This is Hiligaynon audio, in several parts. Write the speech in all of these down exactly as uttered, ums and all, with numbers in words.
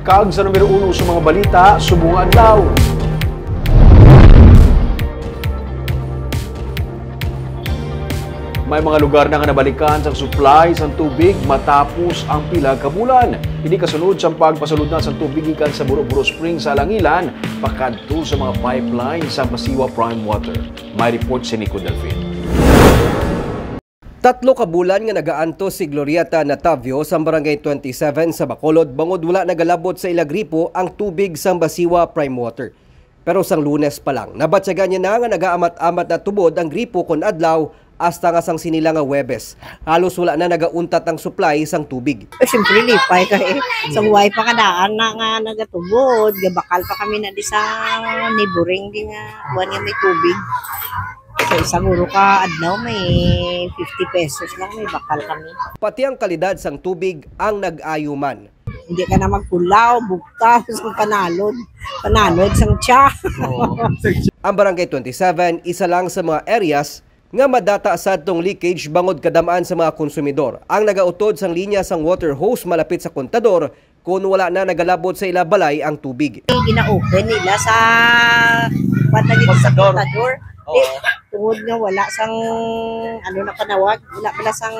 Kag sa numero uno sa mga balita subong nga adlaw. May mga lugar na nga nabalikan sang supply sang tubig matapos ang pila ka bulan. Ini kasunod sang pagpasulod na sang tubig gikan sa Buro-Buro Springs sa Alangilan pakadto sa mga pipeline sa Basiwa Prime Water. May report si Nico Delfin. Tatlo ka bulan nga nagaantos si Glorieta Natavio sa Barangay twenty-seven sa Bacolod bangod wala nagalabot sa ila gripo ang tubig sang Basiwa Prime Water. Pero sang Lunes pa lang, nabatyagan niya na nga nagaamat-amat na tubod ang gripo kon adlaw hasta nga sang sini lang nga Huwebes. Halos wala na nagauntat ang supply sang tubig. Eh, siyempre, lipay ka eh. Sang way pa kadaan na nga nagatubod, gabakal pa kami na di sa neighboring di nga kuwan nga may tubig. Sa isang uro ka adlaw, may fifty pesos lang, may bakal kami. Pati ang kalidad sang tubig ang nag-ayo man. Hindi ka na magkulaw, bugtaw, sang panalod. Panalod, sang tiya. Ang Barangay twenty-seven, isa lang sa mga areas nga madata sadtong leakage bangod kadam-an sa mga konsumidor ang nagautod sang linya sang water hose malapit sa kontador kon wala na nagalabot sa ila balay ang tubig. Gina-open nila sa, kuwan na gid sa Kontador. Kontador. Oo. Di, tungod nga wala sang, ano na panawag, wala pala sang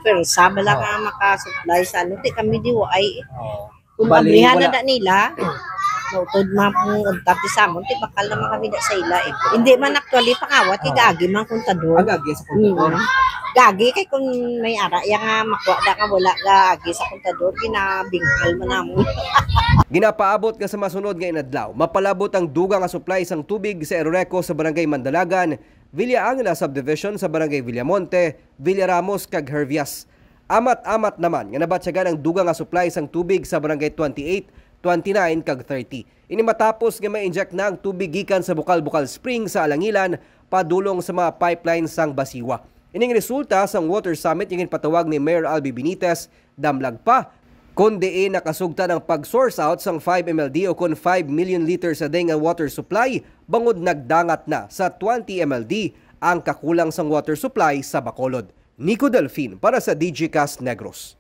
persa, wala Oo. nga makasupply sa ano. Di kami di waay. Oo. Kung Bali, abrihan na wala. Da nila, nautod man kung untat sa amon, di bakal naman kami da sa ila eh. Hindi man actually pangawat, kay Oo. Gaagi man Kontador. Ah, gaagi sa Kontador. Mm. Gaagi kay kung may ara iya nga makuha da nga wala gaagi sa Kontador, ginabinghal man namon. Ginapaabot nga sa masunod nga inadlaw, mapalabot ang dugang nga supply sang tubig sa Eroreco sa Barangay Mandalagan, Villa Angela Subdivision sa Barangay Villamonte, Villaramos kag Hervias. Amat-amat naman nga nabatyagan ang dugang nga supply sang tubig sa Barangay twenty-eight, twenty-nine kag thirty. Ini matapos nga ma-inject na ang tubig gikan sa Bukal-Bukal Spring sa Alangilan padulong sa mga pipeline sang Basiwa. Ining resulta sang water summit nga ginpatawag ni Mayor Albi Benitez, damlag pa, kon diin nakasugtan ang pag-source out sang five M L D o kon five million liters a day nga water supply bangod nagdangat na sa twenty M L D ang kakulang sang water supply sa Bacolod. Nico Delfin para sa Digicast Negros.